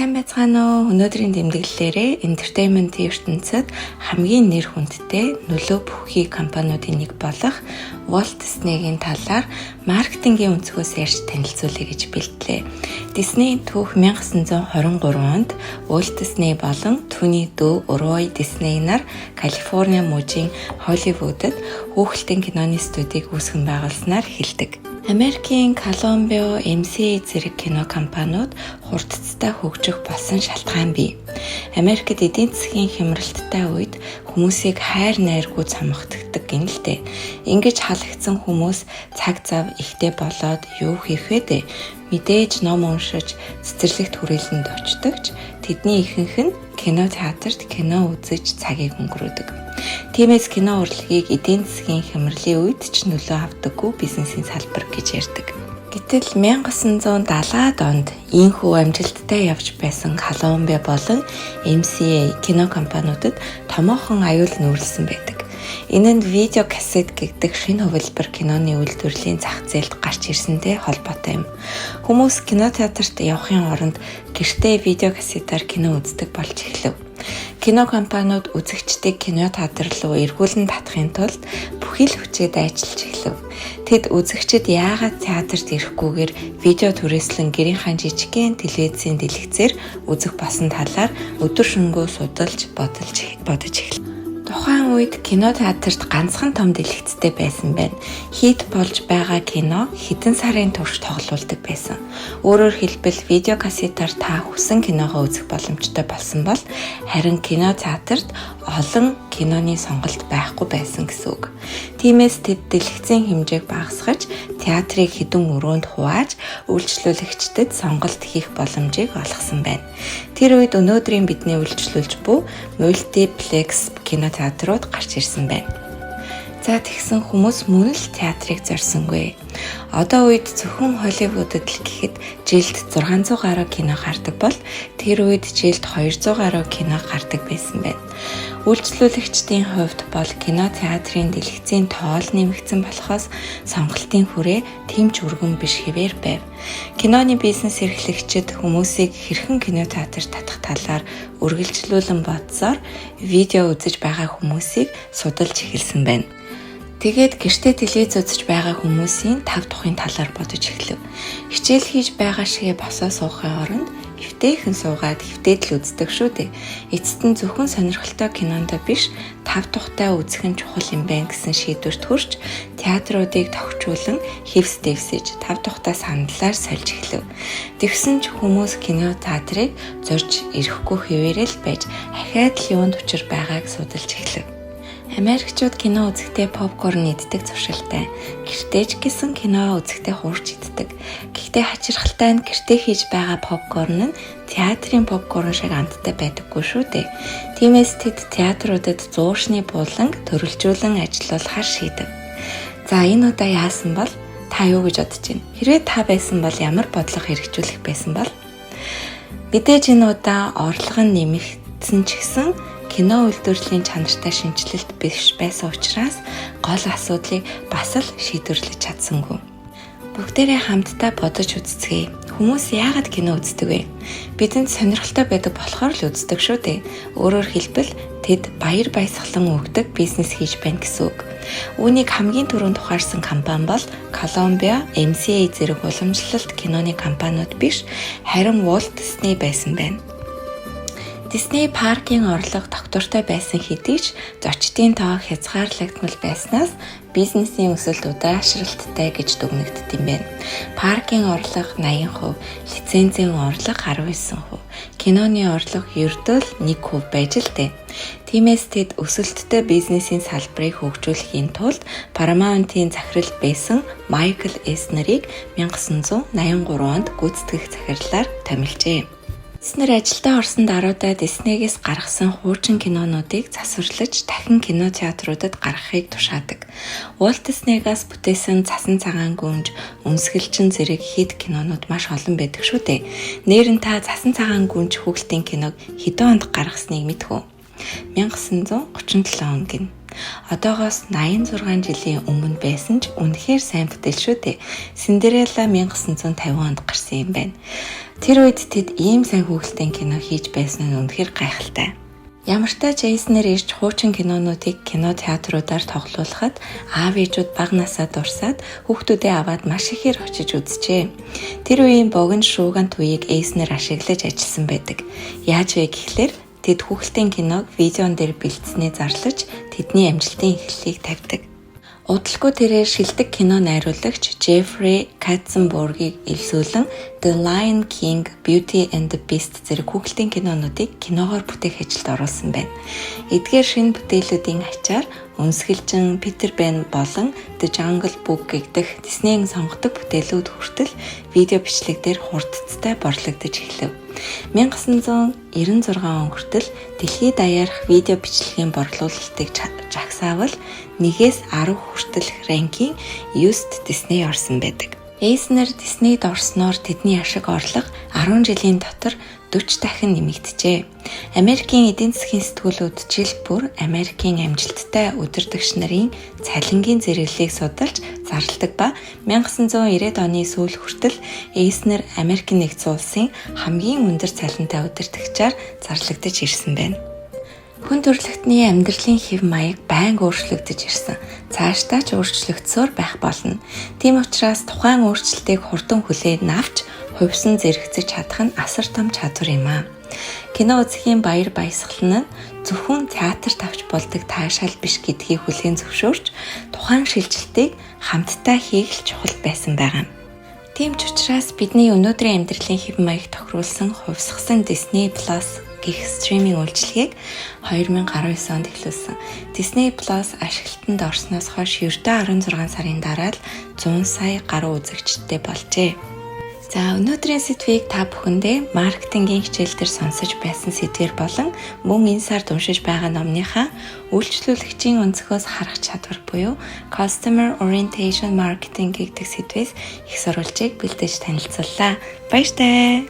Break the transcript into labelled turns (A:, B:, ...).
A: Сайн байцгаана уу? Өнөөдрийн тэмдэглэлээрээ entertainment ертөнцид хамгийн нэр хүндтэй нөлөө бүхий компаниудын нэг болох Walt Disney-гийн талаар маркетингийн өнцгөөс ярьж танилцуулъя гэж бэлтлээ. Disney түүх 1923 онд Walt Disney болон түүний дүү Roy Disney нар Калифорни мужийн Холливудад хүүхэлдэйн киноны студийг үүсгэн байгуулснаар эхэлдэг. Америкийн Columbia, MCA зэрэг кино компаниуд хурдцтай хөгжих болсон шалтгаан бий. Америкт эдийн засгийн хямралттай үед хүмүүсийг хайр найргүй цомогддог гэнэ л дээ. Ингэж халагдсан хүмүүс цаг зав ихтэй болоод юу хийх вэ дээ? Мэдээж ном уншиж, цэцэрлэгт хүрээлэнд очдог ч тэдний ихэнх нь кино театрт кино үзэж цагийг өнгөрөөдөг. Тиймээс кино урлагийг эдийн засгийн хямралын үед ч нөлөө авдаггүй бизнесийн салбар гэж ярьдаг. Гэтэл 1970-аад онд ийнхүү амжилттай явж байсан Columbia болон MCA кино компаниудад томоохон аюул нүүрлсэн байдаг. Энэ нь видео кассет гэдэг шинэ хувилбар киноны үйлдвэрлэлийн зах зээлд гарч ирсэнтэй холбоотой юм. Хүмүүс кино театрт явахын оронд гэртээ видео кассетаар кино үздэг болж эхлэв. Кино компаниуд үзэгчдийг кино театр руу эргүүлэн татахын тулд бүхий л хүчээ дайчилж эхлэв. Тэд үзэгчид яагаад театрт ирэхгүйгээр видео түрээслэн гэрийнхээ жижигхэн телевизийн дэлгэцээр үзэх болсон талаар өдөр шөнөгүй судалж, бодолж бодож эхлэв. Тухайн үед кино театрт ганцхан том дэлгэцтэй байсан байна. Хит болж байгаа кино хэдэн сарын турш тоглуулдаг байсан. Өөрөөр хэлбэл, видео кассетаар та хүссэн киногоо үзэх боломжтой болсон бол харин кино театрт олон киноны сонголт байхгүй байсан гэсэн үг. Тиймээс тэд дэлгэцийн хэмжээг багасгаж, театрыг хэдэн өрөөнд хувааж, үйлчлүүлэгчдэд сонголт хийх боломжийг олгосон байна. Тэр үед өнөөдрийн бидний үйлчлүүлж буй мультиплекс кино театрууд гарч ирсэн байна. За, тэгсэн хүмүүс мөн л театрыг зорьсонгүй. Одоо үед зөвхөн Холливуудад л гэхэд жилд 600 гаруй кино гардаг бол тэр үед жилд 200 гаруй кино гардаг байсан байна. Үйлчлүүлэгчдийн хувьд бол кино театрын дэлгэцийн тоол нэмэгдсэн болохоос сонголтын хүрээ тийм ч өргөн биш хэвээр байв. Киноны бизнес эрхлэгчид хүмүүсийг хэрхэн кино театрт татах талаар үргэлжлүүлэн бодсоор видео үзэж байгаа хүмүүсийг судалж эхэлсэн байна. Тэгээд гэртээ телевиз үзэж байгаа хүмүүсийн тав тухын талаар бодож эхлэв. Хичээл хийж байгаа шигээ босоо суухын оронд эвтэйхэн суугаад хэвтээд л үздэг шүү дээ. Эцэст нь зөвхөн сонирхолтой кинондоо биш, тав тухтай үзэх нь чухал юм байна гэсэн шийдвэрт хүрч театруудыг тохижуулан хэвс дэвсэж, тав тухтай сандлаар сольж эхлэв. Тэгсэн ч хүмүүс кино театрыг зорж ирэхгүй хэвээрээ л байж ахиад л юунд учир байгааг судалж эхлэв. Америкчууд кино үзэхдээ попкорн иддэг зуршилтай. Гэртээ ч гэсэн кино үзэхдээ хуурч иддэг. Гэхдээ хачирхалтай нь гэртээ хийж байгаа попкорн нь театрын попкорн шиг амттай байдаггүй шүү дээ. Тиймээс тэд театруудад зуушны буланг төрөлжүүлэн ажилуулахар шийдэв. За, энэ удаа яасан бол, та юу гэж бодож байна? Хэрвээ та байсан бол ямар бодлого хэрэгжүүлэх байсан бол? Мэдээж энэ удаа орлого нь нэмэгдсэн ч гэсэн кино үйлдвэрлэлийн чанартай шинэчлэлт биш байсан учраас гол асуудлыг бас л шийдвэрлэж чадсангүй. Бүгдээрээ хамтдаа бодож үзцгээе. Хүмүүс яагаад кино үздэг вэ? Бидэнд сонирхолтой байдаг болохоор л үздэг шүү дээ. Өөрөөр хэлбэл, тэд баяр баясгалан өгдөг бизнес хийж байна гэсэн үг. Үүнийг хамгийн түрүүнд ухаарсан компани бол Columbia, MCA зэрэг уламжлалт киноны компаниуд биш, харин Walt Disney байсан байна. Disney паркийн орлого тогтвортой байсан хэдий ч зочдын тоо хязгаарлагдмал байснаас бизнесийн өсөлт удаашралттай гэж дүгнэгддэг юм байна. Паркийн орлого 80%, лицензийн орлого 19%, киноны орлого ердөө л 1% байж л дээ. Тиймээс тэд өсөлттэй бизнесийн салбарыг хөгжүүлэхийн тулд Paramount-ийн захирал байсан Майкл Эснерийг 1983 онд гүйцэтгэх захирлаар томилжээ. Эснер ажилдаа орсон даруйдаа Disney-гээс гаргасан хуучин кинонуудыг засварлаж дахин кино театруудад гаргахыг тушаадаг. Walt Disney-гаас бүтээсэн Цасан цагаан гүнж, Өнсгөлчин зэрэг хит кинонууд маш олон байдаг шүү дээ. Нээрэн та Цасан цагаан гүнж хүүхэлдийн киног хэдэн онд гаргасныг мэдэх үү? 1937 он гэнэ. Одоогоос 86 жилийн өмнө байсан ч үнэхээр сайн бүтээл шүү дээ. Синдерелла 1950 онд гарсан юм байна. Тэр үед тэд ийм сайн хүүхэлдэйн кино хийж байсан нь үнэхээр гайхалтай. Ямартай ч Эйснер ирж хуучин кинонуудыг кино театруудаар тоглуулахад аав ээжүүд бага насаа дурсаад хүүхдүүдээ аваад маш ихээр очиж үзжээ. Тэр үеийн богино шуугант үеийг Эйснер ашиглаж ажилласан байдаг. Яаж вэ гэхлээр тэд хүүхэлдэйн киног видеон дээр бэлдсэнээ зарлаж тэдний амжилтын эхлэлийг тавьдаг. Удалгүй тэрээр шилдэг кино найруулагч Джеффри Катценбергийг элсүүлэн The Lion King, Beauty and the Beast зэрэг хүүхэлдэйн кинонуудыг киногоор бүтээх ажилд оруулсан байна. Эдгээр шинэ бүтээлүүдийн ачаар Өнсгөлжин, Питер Пэн болон The Jungle Book гэх Disney-ийн сонгодог бүтээлүүд хүртэл видео бичлэг дээр хурдацтай борлогдож эхлэв. 1996 он хүртэл дэлхий даяарх видео бичлэгийн борлуулалтыг жагсаавал 1-ээс 10 хүртэлх rank ийн 9-т Disney орсон байдаг. Эйснер Disney-д орсноор тэдний ашиг орлого 10 жилийн дотор 40 дахин нэмэгджээ. Америкийн эдийн засгийн сэтгүүлүүд жил бүр Америкийн амжилттай удирдагч нарын цалингийн зэрэглэлийг судалж зарладаг ба 1990-ад оны сүүл хүртэл Эйснер Америкийн нэгдсэн улсын хамгийн өндөр цалинтай удирдагчаар зарлагдаж ирсэн байна. Хүн төрөлхтний амьдралын хэв маяг байнга өөрчлөгдөж ирсэн. Цаашдаа ч өөрчлөгдсөөр байх болно. Тийм учраас тухайн өөрчлөлтийг хурдан хүлээн авч хувьсан зэрэгцэж чадах нь асар том чадвар юм аа. Кино үзэхийн баяр баясгалан нь зөвхөн театрт авч болдог таашаал биш гэдгийг хүлээн зөвшөөрч тухайн шилжилтийг хамтдаа хийх л чухал байсан байгаа юм. Тийм ч учраас бидний өнөөдрийн амьдралын хэв маяг тохируулсан хувьсгасан Disney Plus гэх streaming үйлчилгээг 2019 онд эхлүүлсэн. Disney Plus ашиглалтанд орсноос хойш ердөө 16 сарын дараа л 100 сая гаруй үзэгчтэй болжээ. За, өнөөдрийн сэдвийг та бүхэндээ маркетингийн хичээл дээр сонсож байсан сэдвэр болон мөн энэ сард уншиж байгаа номныхаа үйлчлүүлэгчийн өнцгөөс харах чадвар буюу Customer Orientation Marketing гэдэг сэдвээс их сурвалжийг бэлдэж танилцууллаа. Баяртай.